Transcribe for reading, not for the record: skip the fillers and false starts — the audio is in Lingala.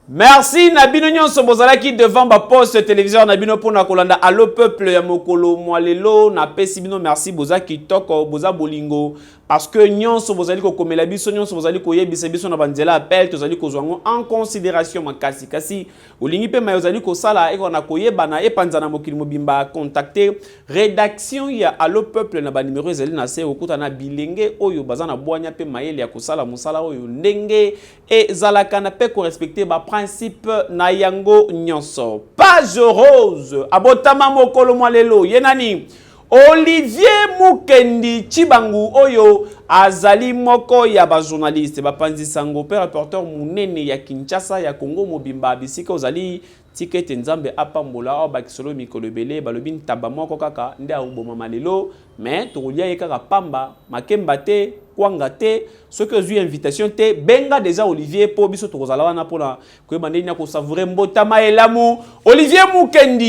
Merci na bino nyonso bozalaki devant ba poste téléviseur na bino mpona kolanda Allo Peuple ya mokolo mwa lelo. Napesi bino merci, boza kitoko, boza bolingo, parce que nyonso bozali kokomela biso, nyonso bozali koyebisa biso na banzela appel, tozali kozwa yango en considération makasi. Kasi olingi mpe maye ozali kosala ekoka na koyebana, epanza na mokili mobimba, contacte rédaction ya Allo Peuple na banimero ezali na se. Okuta na bilenge oyo baza na bwanya mpe mayele ya kosala mosala oyo ndenge ezalaka na mpe korespecte baprincipe na yango nyonso. Page rose, abotama mokolo mwa lelo, ye nani? Olivier Mukendi Chibangu, oyo azali moko ya bajournaliste, bapanzi sango mpe reporter monene ya Kinshasa, ya Congo mobimba. Bisika ozali, tika ete Nzambe apambola awa bakisolo mikolo ebele. Balobi ntaba moko kaka nde akobomama lelo, mais tokolia ye kaka pamba, makemba te, kwanga te. Soki ozwi invitation te, benga déjà Olivier, mpo biso tokozala wana mpona koyeba ndenge ya kosavourer mbotama elamu Olivier Mukendi.